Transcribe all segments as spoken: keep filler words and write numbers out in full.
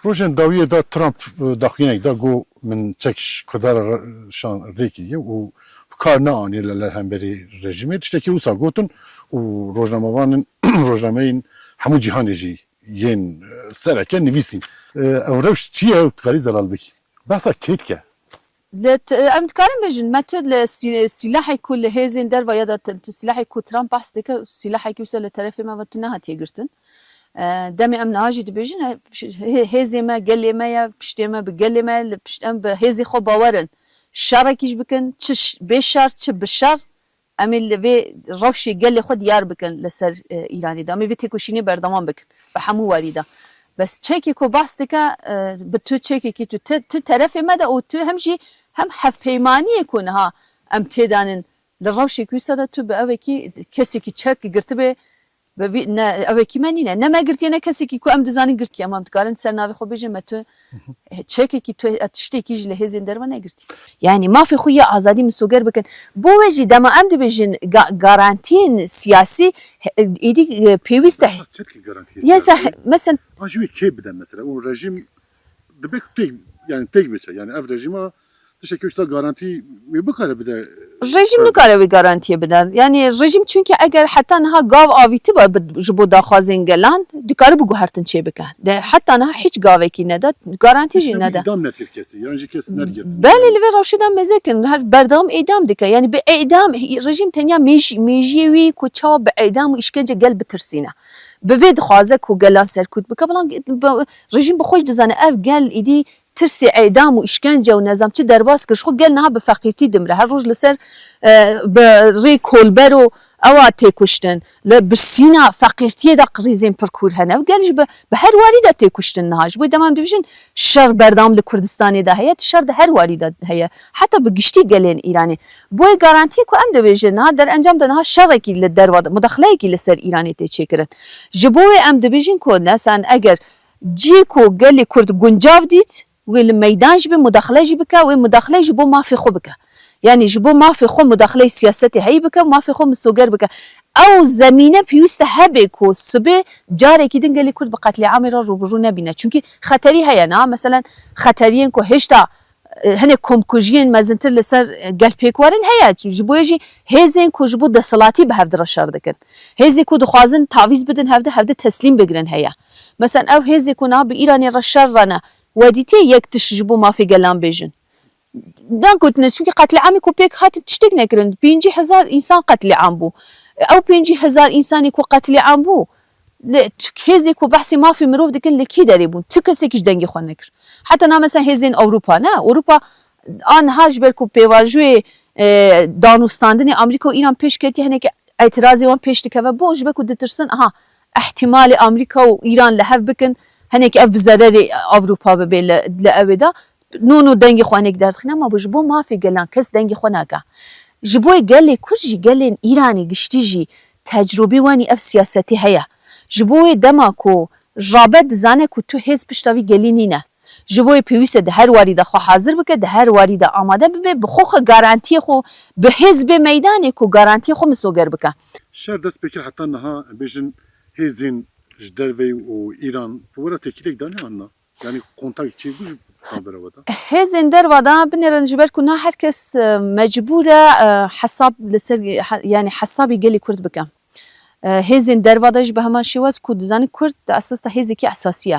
Rojên dawiyê de Trump, e, daxuyanek da, got, "Min çek ji Kurdara re-, şan rê kiriye û bi kar neanî li, li hemberî rejîmê." Tiştekî wisa gotin û rojnamevanin, rojnameyên hemû cîhanê jî yên, e, sereke nivîsîn. E, ew rewş çi ye? Ew dikarî zelal bikî? Behsa kê dike? Li t-, em dikarin bêjin, me tu li sî-, sîlahê ku li hêzên derva ya da t-, t-, sîlahê ku Trump behs dike, sîlahekî wisa li terefê me ve tu nehatiye girtin. E, demê em niha jî dibêjin, e, hê-, hêzê me gelê me ye, piştê me bi gelê me, li pişt em bi hêzê xwe bawer in. Şerekî jî bikin, çi ş-, bê şer, çi bi şer, em ê li vê rewşê gelê xwe diyar bikin li ser, e, Îranê de. Em ê vê têkoşînê berdewam bikin bi hemû warî de. Bes çekê ku behs dike, e, bi tu çekekî tu, tu, tu terefê me de û tu hem jî hem hevpeymaniyê ku niha em têdanin li rewşek wisa de tu bi evekî kesekî çek girtibe, bi vî, ne, evekî me nîne. Ne me girtiye ne kesekî ku em dizanin girtiye. Em, em dikarin ser navê xwe bêjin me tu çekekî tu, e, tiştekî ji li hêzên derve negirtî. Yani mafê xwe yê azadî misoger bikin. Bo wê jî dema em dibêjin ga-, garantiyên siyasî, e, êdî, e, pêwîst e. Mesela çi garantiyê siyasî? Mesela, mesela an ji wê kê bide mesela? O rejîm dibe ku têk, yani têk biçe. Yani ev rejîma tiştekî wisa garantî wê bikare bide. Rejîm nikare wê garantiyê bide. Yani rejîm çünkü eger heta niha gav avîtiba bi, ji bo daxwazên gelan, dikare biguhertin çêbike. De heta niha hiç gavekî neda, garantî jî neda. Îdam netir kesî, yan jî kes nergirtin. Belê, li vê rewşê de mêze kirin, her berdewam îdam dike. Yani bi îdam, rejîm tenya mêj-, mêjiyê wî ku çawa bi îdam û îşkence gel bitirsîne. Bi vê dixwaze ku gelan serkût bike, belam rejîm bi xwe jî dizane ev gel îdî tirsê îdam û îşkence û nezam çi derbas kir, ji xwe gel niha bi feqîrtî dimre. Her roj li ser, e, bi rê kolber û ewa tê kuştin. Li bi sîna feqîrtiyê de krîzên pir kûr hene. Ev gel jî bi, bi her warî de tê kuştin niha. Ji bo dema em dibêjin şer berdewam li Kurdistanê de heye, şer di her warî de heye. Heta bi giştî gelên Îranê. Boyê garantiyê ku em dibêjin niha derencam de niha şerekî li derva de, mudaxileyekî li ser Îranê tê çêkirin. Ji bo wê em dibêjin ku nesan eger cî ku gelê Kurd guncav dît, wê li meydan jî be, mudaxile jî bike, wê mudaxile ji bo mafê xwe bike. Yani ji bo mafê xwe mudaxileyê siyasetê heyî bike, mafê xwe misoger bike. Ew zemîne pêwîst e hebe ku sibê carekî din gelê Kurd bi qetlîamê re rûbirû nebîne. Çunkî xeterî heye, na? Meselen xeteriyên ku hêşta, e, hinek komkujiyên mezintir li ser, e, gel pêk werin heye. Ji bo yê jî hêzên ku ji bo desthilatî bi hev di re şer dikin. Hêzê ku dixwazin tavîz bidin hevdi, hevdi teslîm bigirin heye. Meselen ew hêzê ku niha bi Îranê re şer re ne, we dîtiye yek tişt ji bo mafê gelan bêjin? Dan gotine, çunkî qetlîamê ku pêk hatin tiştek nekirin. Pêncî hezar însan qetlîam bû. Ew pêncî hezar însanê ku qetlîam bû, li, tu hêzê ku behsê mafê mirov dikin, li kî derê bûn? Tu kesekî ji dengê xwe nekir. Heta na mesela hêzên Ewropa, ne? Ewropa a niha ji ber ku pêvajoyê, e, danûstandinê Amerîka û Îran pêş ketiye, hinekî îtirazê wan pêş dikeve. Bo ji ber ku ditirsin, aha, ihtimalê Amerîka û Îran li hev bikin, hinekî ev bi zererê Ewropa bibe li, li ewê de. No, no, dengê xwe hinek derdixîne, ma bo ji bo mafê gelan kes dengê xwe nake. Ji bo gelê Kurd jî, gelên Îranê giştî jî tecrûbê wan î ev siyasetê heye. Ji bo wê dema ku rabe dizane ku tu hêz pişta vî gelî nîne. Ji bo wê pêwîst e di her warî de xwe hazir bike, di her warî de amade bibe, bi xwe xwe garantiyê xwe bi hêz bê meydanê ku garantiyê xwe misoger bike. Şer dest pê kir heta niha, em bêjin hêzên ji derveyî û Îran bi we re têkilek dane an na? Yani kontak çêbû ji navbera we de? Hêzên derva de binêrin ji ber ku na her kes, e, mecbûr e, e, hesab li ser, he-, yani hesabî gelê Kurd bike. E, hêzên derva de jî bi heman şêwaz ku dizanin Kurd di esas de hêzekî esasî ye.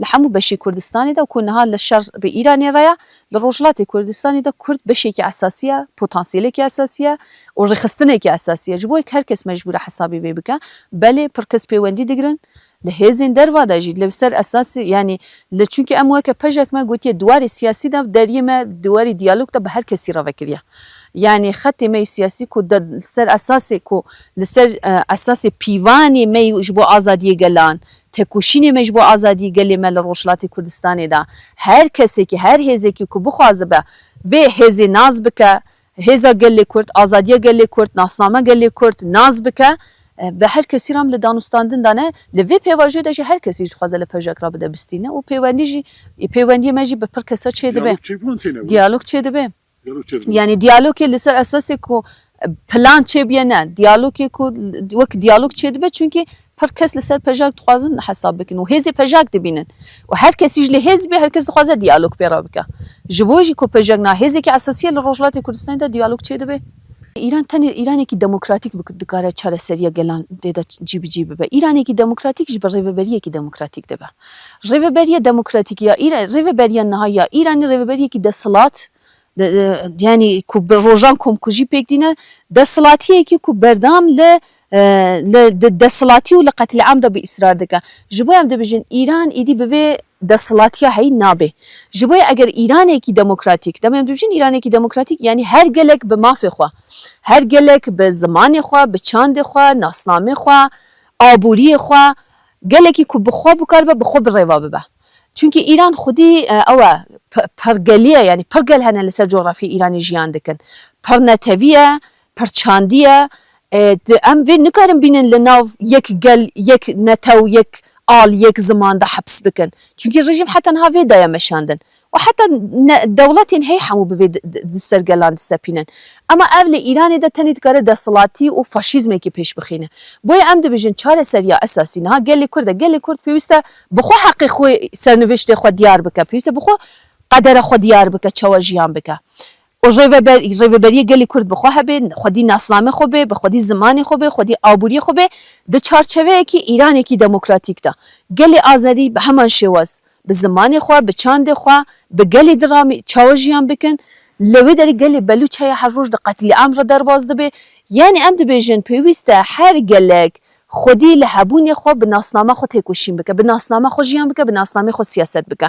Li hemû beşê Kurdistanê de ku niha li şer bi Îranê re ye, li Rojhilatê Kurdistanê de Kurd beşekî esasî ye, potansiyelekî esasî ye û rêxistinekî esasî ye. Ji bo yek her kes mecbûr e hesabî vê bike. Belê pir kes pêwendî digirin. Li hêzên derva de jî li ser esasê, yanî li, çunkî em weke pejek me gotiye, di warê siyasî de deriyê me di warê diyalog de bi her kesî re vekiriye. Yanî xetê me yê siyasî ku de, li ser esasê ku, li ser, e, esasê pîvanê me yî ji bo azadiyê gelan, tekoşînê me ji bo azadiyê gelê me li Rojhilatê Kurdistanê de, her kesekî, her hêzekî ku bixwazibe vê hêzê nas bike, hêza gelê Kurd, azadiya gelê Kurd, nasname gelê Kurd nas bike, e, bi her kesî re em li danûstandin de ne, li vê pêvajoyê de jî her kesî jî dixwaze li pejek re bide bistîne û pêwendî jî, pêwendiyê me jî bi pir kesa çêdibe. Diyalog çêbûn çêne? Diyalog çêdibe. Diyalog çêdibe. Yani diyalogê li ser esasê ku, e, plan çêbiye ne, diyalogê ku wek diyalog çêdibe, çunkî Her kes li ser pejak dixwazin hesab bikin û hêzê pejak dibînin. Û her kesî ji lê hêz bê, her kes dixwaze diyalog pê re bike. Ji bo jî ku pejak na hêzekî esasî ye li Rojhilatê Kurdistanê de diyalog çêdibe. Îran tenê Îranekî demokratîk bi-, dikare çareseriya gelan tê de cî bi cî bibe. Îranekî demokratîk jî bi rêveberiyekî demokratîk dibe. Rêveberiya demokratîk ya Îran, rêveberiya niha ya Îranê rêveberiyekî desthilat, de, e, yanî ku bi rojan komkujî pêk dîne, desthilatiyekî ku berdam li, e, li, di desthilatî û li qetlîam de bi îsrar dike. Ji bo em dibêjin Îran îdî bi vê desthilatiya heyî nabe. Ji bo eger Îranekî demokratîk, demê em dibêjin Îranekî demokratîk, yanî her gelek bi mafê xwe, her gelek bi zimanê xwe, bi çandê xwe, nasnamê xwe, aboriyê xwe, gelekî ku bi xwe bikaribe, bi xwe bi rêva bibe. Çunkî Îran xwedî, e, ew e, p-, pirgelî ye, yanî pir gel hene li ser cografyê Îranê jiyan dikin. Pir netewî ye, pir çandî ye. E, di, em vê nikarin bînin li nav yek gel, yek netew, yek al, yek ziman de heps bikin. Çunkî rejîm heta niha vê daye meşandin. Û heta ne, dewletên heyî hemû bi vê di, di, di ser gelan disepînin. Ema ev li Îranê de tenê dikare desthilatî û faşîzmekî pêş bixîne. Boye em dibêjin çareseriya esasî niha gelê Kurd e. Gelê Kurd pêwîst e bi xwe heqê xwe, serniviştê xwe diyar bike. Pêwîst e bi xwe qedera xwe diyar bike, çawa jiyan bike. Û rêveber-, rêveberiyê gelê Kurd bi xwe hebe, xwedî nasnamê xwe be, bi xwedî zimanê xwe be, xwedî aboriyê xwe be, di çarçeveyekî Îranekî demokratîk de. Gelê Azerî bi heman şêwaz, bi zimanê xwe, bi çandê xwe, bi gelê diramî çawa jiyan bikin? Li wê derê gelê Belûç heye her roj di qetlîam re derbas dibe. Yanî em dibêjin pêwîst e her gelek xwedî li hebûnê xwe bi nasnama xwe têkoşîn bike, bi nasnama xwe jiyan bike, bi nasnamê xwe siyaset bike.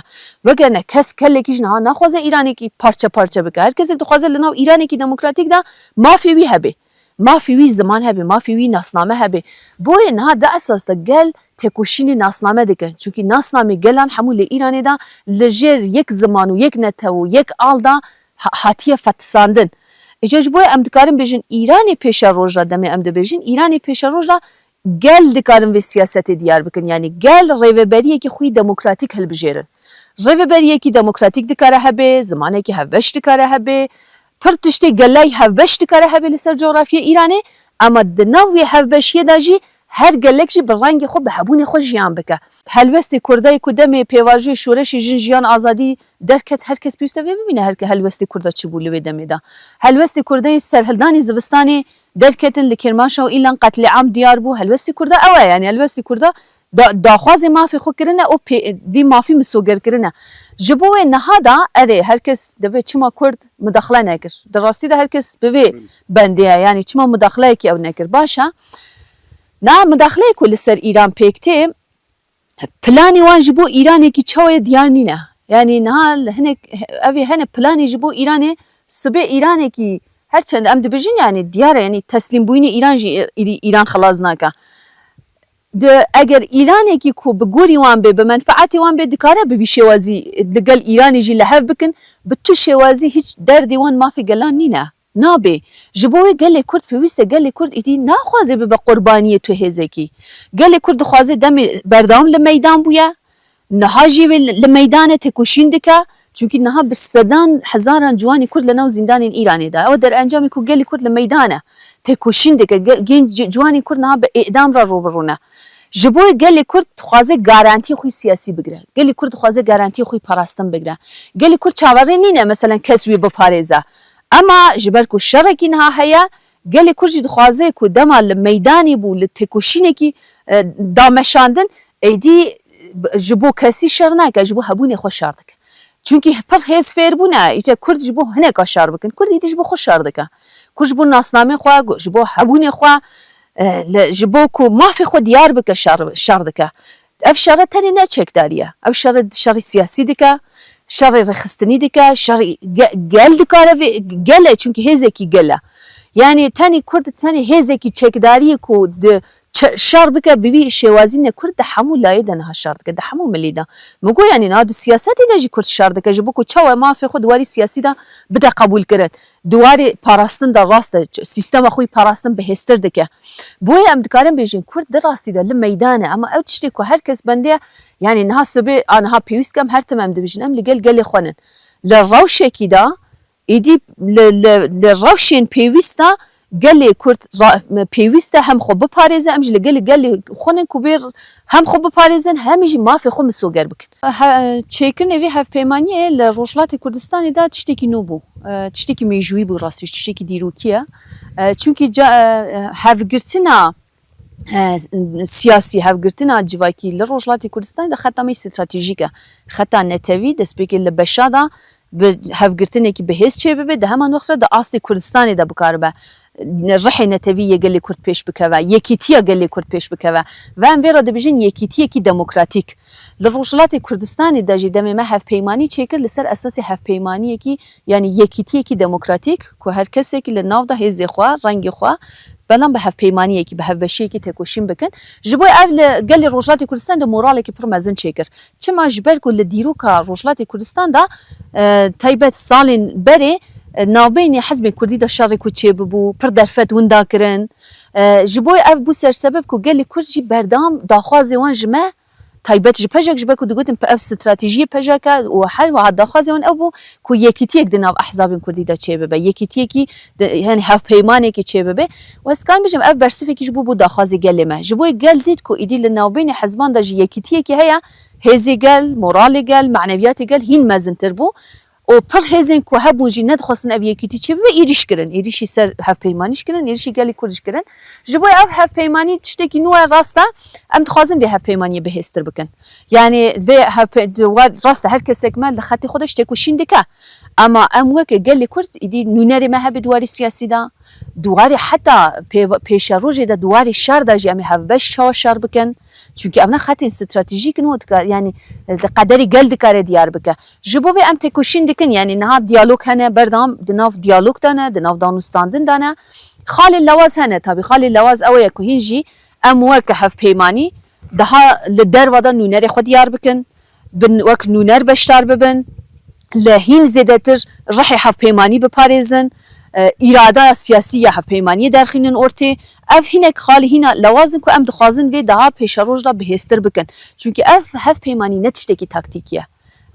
Wegerne kes kelekî ji niha naxwaze Îranekî parçe parçe bike. Her kesek dixwaze li nav Îranekî demokratîk de mafê wî hebe. Mafê wî ziman hebe, mafê wî nasname hebe. Boye niha di esas de gel têkoşînê nasname dikin. Çunkî nasnamê gelan hemû li Îranê de li jêr yek ziman û yek netew û yek al de ha-, hatiye fetisandin. Îca ji bo em dikarin bêjin Îranê pêşeroj de, demê em dibêjin Îranê pêşeroj de gel dikarin vê siyasetê diyar bikin. Yanî gel rêveberiyekî xwe yî demokratîk hilbijêrin. Rêveberiyekî demokratîk dikare hebe, zimanekî hevbeş dikare hebe, pir tiştê gelay hevbeş dikare hebe li ser cografyê Îranê, ema di nav wê hevbeşiyê de jî her gelek jî bi rengê xwe, bi hebûnê xwe jiyan bike. Helwestê Kurdayê ku demê pêvajoyê şoreşê Jin Jiyan Azadî derket, her kes pêwîst e vê bibîne, her ke helwestê Kurda çi bû li wê demê de. Helwestê Kurdayê serhildanê zivistanê derketin li Kêrmaşa û Îlan qetlîam diyar bû. Helwestê Kurda ew e, yanî helwestê Kurda da-, daxwazê mafê xwe kirine û pê-, vî mafî misoger kirine. Ji bo wê niha da erê her kes divê çima Kurd mudaxile nekir. Di rastî de her kes bi vê bendê ye, yanî çima mudaxileyekî ew nekir. Baş e. Na mudaxileyê ku li ser Îran pêk tê, planê wan ji bo Îranekî çawa ye diyar nîne. Yanî niha li hinek ev ê hene planê ji bo Îranê, sibê Îranekî her çend em dibêjin, yanî diyar e, yanî teslîmbûyînê Îran jî Î-, Î-, Îran xilas nake. Di, eger Îranekî ku bi gorî wan bê, bi menfaetê wan bê, dikare bi vî şêwazî li gel Îranê jî li hev bikin, bi tu şêwazî hîç derdê wan mafê gelan nîne. Nabê. Ji bo wê gelê Kurd pêwîst e, gelê Kurd îdî naxwaze bibe qurbaniyê tu hêzekî. Gelê Kurd dixwaze demê berdewam li meydan bûye. Niha jî wê li, li meydan e, têkoşîn dike. Çunkî niha bi sedan hezaran ciwanê Kurd li nav zîndanên Îranê de. Ew derencamê ku gelê Kurd li meydan e, têkoşîn dike. Ge-, gên ci-, ciwanê Kurd niha bi îdam re rû bi rû ne. Ji bo gelê Kurd dixwaze garantiyê xwe siyasî bigire. Gelê Kurd dixwaze garantiyê xwe parastin bigire. Gelê Kurd çaverê nîne, meselen, kes wî biparêze. Ema ji ber ku şerekî niha heye, gelê Kurd jî dixwaze ku dema li meydanê bû, li têkoşînekî, e, da meşandin, êdî ji bo kesî şer nake, ji bo hebûnê xwe şer dike. Çunkî pir hêz fêr bûne, îca Kurd ji bo hineka şer bikin. Kurd îdî ji bo xwe şer dike. Kurd ji bo nasnamê xwe, ji bo hebûnê xwe, e, li, ji bo ku mafê xwe diyar bike şer, şer dike. Ev şere tenê ne çekdarî ye. Ev şere, şerê siyasî dike, şerê rêxistinî dike, şerê ge-, gel dikare vê, gel e, çunkî hêzekî gel e. Yanî tenê Kurd, tenê hêzekî çekdarî ku di çe-, şer bike bi vî şêwazî ne, Kurd di hemû layê de niha şer dike, di hemû milî de. Min got, yanî niha di siyasetê de jî Kurd şer dike, ji bo ku çawa mafê xwe di warî siyasî de bide qebûlkirin. Di warê parastin de rast e, sîstema xwe yî parastin bihêztir dike. Boye em dikarin bêjin Kurd di rastî de li meydan e, ema ew tiştê ku her kes bendê ye, yanî niha sibê, a niha pêwîst kem her tim em dibêjin, em li gel gelê xwe nin. Li rewşekî de, êdî li, li, li rewşên pêwîst de Gelê Kurd ra-, pêwîst e hem xwe biparêze, em jî li gelê gelê xwe ne ku bê hem xwe biparêzin, hem jî mafê xwe misoger bikin. He-, çêkirinê vê hevpeymaniyê li Rojhilatê Kurdistanê de tiştekî nû bû. E, tiştekî mêjûyî bû rastî, tiştekî dîrokî ye. E, çunkî ca-, e, hevgirtina, e, siyasî, hevgirtina civakî li Rojhilatê Kurdistanê de xeta me stratejîk e. Xeta netewî destpêkê li beşa de bi hevgirtinekî bi hêz çêbibe, di heman wext re di astê Kurdistanê de bikaribe rihê netewî yê gelê Kurd pêş bikeve, yekîtiya gelê Kurd pêş bikeve. Ve em vê re dibêjin yekîtiyekî demokratîk. Li Rojhilatê Kurdistanê de jî demê me hevpeymanî çêkir li ser esasê hevpeymaniyekî, yanî yekîtiyekî demokratîk ku her kesekî li nav de hêzê xwe, rengê xwe, belam bi hevpeymaniyekî, bi hevbeşiyekî tekoşîn bikin. Ji bo ev li gelê Rojhilatê Kurdistan de moralekî pir mezin çêkir. Çima? Ji ber ku li dîroka Rojhilatê Kurdistan de, e, taybet salên berê, e, navbeynê hizbên kurdî de şerê ku çêbibû, pir derfet winda kirin. E, ji bo ev bû sersebeb ku gelê Kurd jî berdewam daxwazê wan ji me, taybet ji pejek, ji ber ku digotin ev stratejiyê pejek e û her wiha daxwazê wan ew bû ku yekîtiyek di nav ehzabên kurdî de çêbibe, yekîtiyekî di, yani hevpeymanekî çêbibe. Û ez dikarim bêjim ev bersivekî ji bo bû daxwazê gelê me. Ji bo gel dît ku îdî li navbeynê hizban de jî yekîtiyekî heye, hêzê gel, moralê gel, maneviyatê gel hîn mezintir bû. Û pir hêzên ku hebûn jî nedixwestin ev yekîtî çêbibe, êrîş kirin. Êrîşî ser hevpeymanî jî kirin, êrîşî gelê Kurd jî kirin. Ji bo ev hevpeymanî tiştekî nû ye, rast e, em dixwazin vê hevpeymaniyê bihêztir bikin. Yanî vê hevpe-, di war-, rast e, her kesek me li xetê xwe de ji têkoşîn dike. Ema em weke gelê Kurd îdî nûnerê me hebe di warê siyasî de, di warê heta pê-, pêşerojê de, di warê şer de jî em ê hevbeş çawa şer bikin. Çunkî ev ne xetên stratejîk in û dikar, yanî li qederê gel dikare diyar bike. Ji bo vê em têkoşîn dikin, yanî niha diyalog hene, berdewam di nav diyalog de ne, di nav danûstandin de ne. Xalê lewaz hene, tabî xalê lewaz ew ye ku hîn jî em weke hevpeymanî daha li derva de nûnerê xwe diyar bikin, bin, wek nûner beşdar bibin, li hîn zêdetir rihê hevpeymanî biparêzin, e, îrada siyasî ya hevpeymaniyê derxînin ortê. Ev hinek xalê hîna lewaz in ku em dixwazin vê daha pêşeroj de bihêztir bikin. Çunkî ev hevpeymanî ne tiştekî taktîkî ye.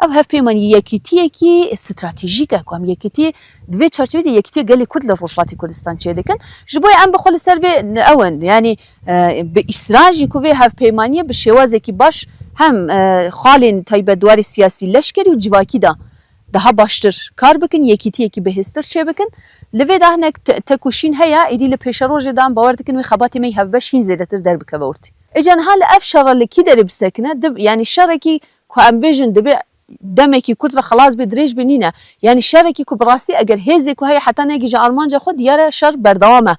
Ev hevpeymanî yekîtiyekî stratejîk e ku em yekîtiyê, di vê çarçovê de yekîtiya gelê Kurd li Rojhilatê Kurdistan çêdikin. Ji bo em bi xwe li ser vê ew in, yanî, e, bi îsra jî ku vê hevpeymaniyê bi şêwazekî baş hem, e, xalên taybet di warê siyasî, leşkerî û civakî de daha baştir kar bikin, yekîtiyekî bihêztir çêbikin. Li vê de hinek te-, tekoşîn heye, êdî li pêşerojê de em bawer dikin wê xebatê me yî hevbeş hîn zêdetir derbikeve ortê. Îca niha li ev şera li kî derê bisekine, dib-, yanî şerekî ku em bêjin dibe demekî kurt ve xilas bê, dirêj bê, nîne. Yanî şerekî ku bi rastî eger hêzê ku heye heta negihîje armanca xwe, diyar e şer berdewam e.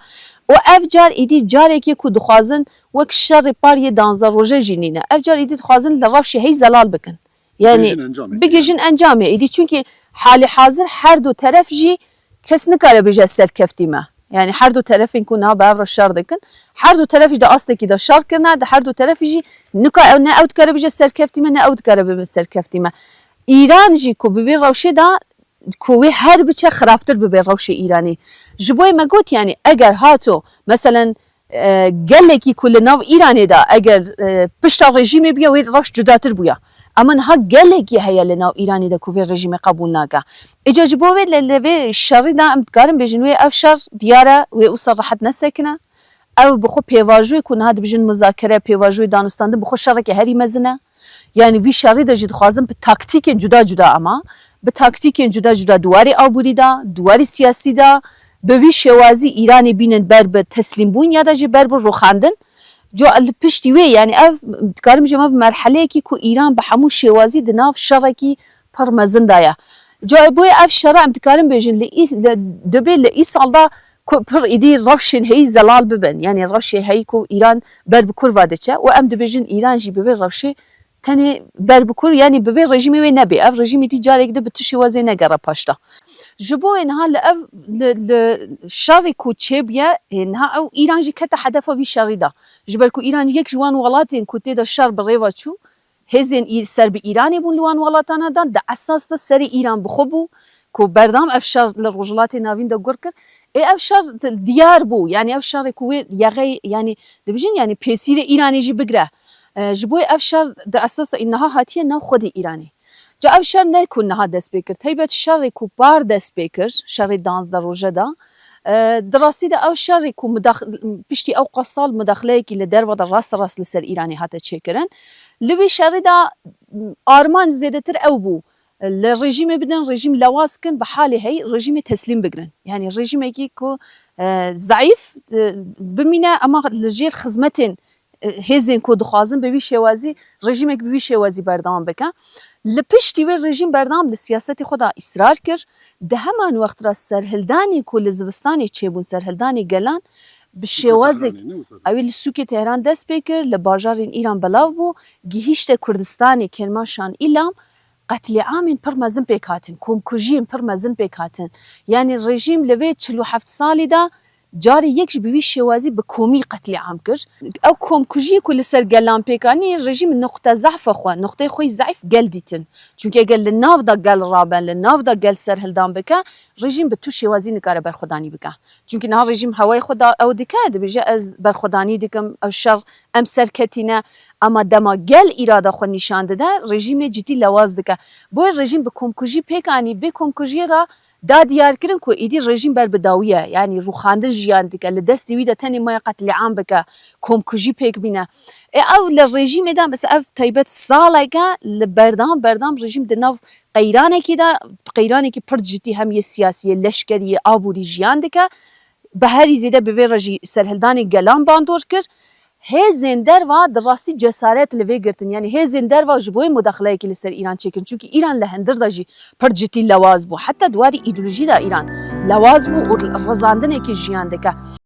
Û ev car îdî carekê ku dixwazin wek şerê par yê danzdeh roje jî nîne. Ev car îdî dixwazin li rewşê heyî zelal bikin. Yanî bigihîjin encamê. Bigihîjin encamê. Îdî çunkî halê hazir her du teref jî kes nikare bêje serkeftî me. Yanî her du terefên ku niha bi hev re şer dikin, her du teref jî di astekî de şer kirine, di her du terefî jî nika ew, ne ew dikare bêje serkeftî me, ne ew dikare bibe serkeftî me. Îran jî ku bi vê rewşê de ku wê her biçe xirabtir bibe rewşê Îranê. Ji bo me got, yanî eger hato, meselen, e, gelekî ku li nav Îranê de eger, e, pişta rejîmê bûya, wê rewş cudatir bûya. Ama niha gelekî heye li nav Îranê de ku vê rejîmê qebûl nake. Îca ji bo vê li, li vê şerî de em dikarin bêjin wê ev şer diyar e, wê wisa rehet nesekine. Ew bi xwe pêvajoyê ku niha dibêjin muzakere, pêvajoyê danûstandin bi xwe şerekê herî mezin e. Yanî vî şerî de jî dixwazin bi taktîkên cuda cuda, ama bi taktîkên cuda cuda di warê aborî de, di warê siyasî de, bi vî şêwazî Îranê bînin ber bi teslîmbûn ya da jî ber bi rûxandin. Ca li piştî wê, yanî ev, dikarim bêjim, ev merheleyekî ku Îran bi hemû şêwazî di nav şerekî pir mezin de ye. Ca bo ev şera em dikarin bêjin li î-, li, dibê li îsal de ku pir îdî rewşên heyî zelal bibin. Yanî rewşê heyî ku Îran ber bi kurva diçe û em dibêjin Îran jî bi vê rewşê tenê ber bi kur, yanî bi vê rejîmê wê nebê. Ev rejîmê dî carek di bi tu şêwazê negere paşda. Ji bo wê niha li ev, li, li şerê ku çêbûye, ê, niha ew Îran jî kete hedefa vî şerî de. Ji ber ku Îran yek ji wan welatên ku tê de şer bi rêva çû, hêzên Î-, ser bi Îranê bûn li wan welatana de, di esas de serê Îran bi xwe bû ku berdam ev şer li Rojhilatê Navîn de gur kir. Ê ev şer di-, diyar bû, yanî ev şerê ku wê yexey, yanî dibêjin, yanî pêsîrê Îranê jî bigire. E, ji bo ev şer di esas de niha hatiye nav xwedî Îranê. Ca ev şer ne ku niha dest pê kir, teybet şerê ku par dest pê kir, şerê danzdeh roje de, E, di rastî de ew şerî ku mudax-, piştî ew qas sal mudaxileyekî li derve de rasterast li ser Îranê hate çêkirin. Li wî şerî de, m, armanc zêdetir ew bû. Li rejîmê bidin, rejîm lewaz kin, bi halê hey rejîmê teslîm bigirin. Yanî rejîmekî ku, e, zeîf, e, bimîne, ema li jêr xizmetên, e, hêzên ku dixwazin bi wî şêwazî, rejîmek bi wî şêwazî berdewam bike. Li piştî wê rejîm berdewam li siyasetê xwe de îsrar kir. Di heman wext re serhildanê ku li zivistanê çêbûn, serhildanê gelan, bi şêwazek, ew ê li sûkê Tehran dest pê kir, li bajarên Îran belav bû, gihîşte Kurdistanê, Kermanşan, Îlam, qetlîamên pir mezin pêk hatin, komkujiyên pir mezin pêk hatin. Yanî rejîm li vê çil û heft salî de carê yek jî bi wî şêwazî bi komî qetlîam kir. Ew komkujiyê ku li ser gelan pêk anî, rejîm nuqte zehfa xwe, nuqteyê xwe yî zeîf gel dîtin. Çunkî eger li nav de gel rabe, li nav de gel serhildan bike, rejîm bi tu şêwazî nikare berxwedanî bike. Çunkî niha rejîm hewayê xwe da ew dike, dibêje, ez berxwedanî dikim, ev şer em serketîne, ema dema gel îrada xwe nîşan dide, rejîmê cidî lewaz dike. Boye rejîm bi komkujî pêk anî, vê komkujiyê re da diyarkirin ku êdî rejîm ber bi dawî ye, yanî rûxandin jiyan dike, li destê wî de tenê maye qetlîam bike, komkujî pêk bîne. Ê ew li rejîmê de, mesela ev taybet saleke li berdam, berdam rejîm di nav qeyranekî de, qeyranekî pir cidî hem yê siyasî, yê leşkerî, yê aborî jiyan dike. Bi herî zêde bi vê re jî serhildanê gelan bandor kir. Hêzên derva di rastî cesaret li vê girtin. Yanî hêzên derva ji bo yê mudaxileyekî li ser Îran çêkin. Çunkî Îran li hundir de jî pir cidî lewaz bû. Heta di warî îdeolojî de Îran lewaz bû û rizandinekî jiyan dike.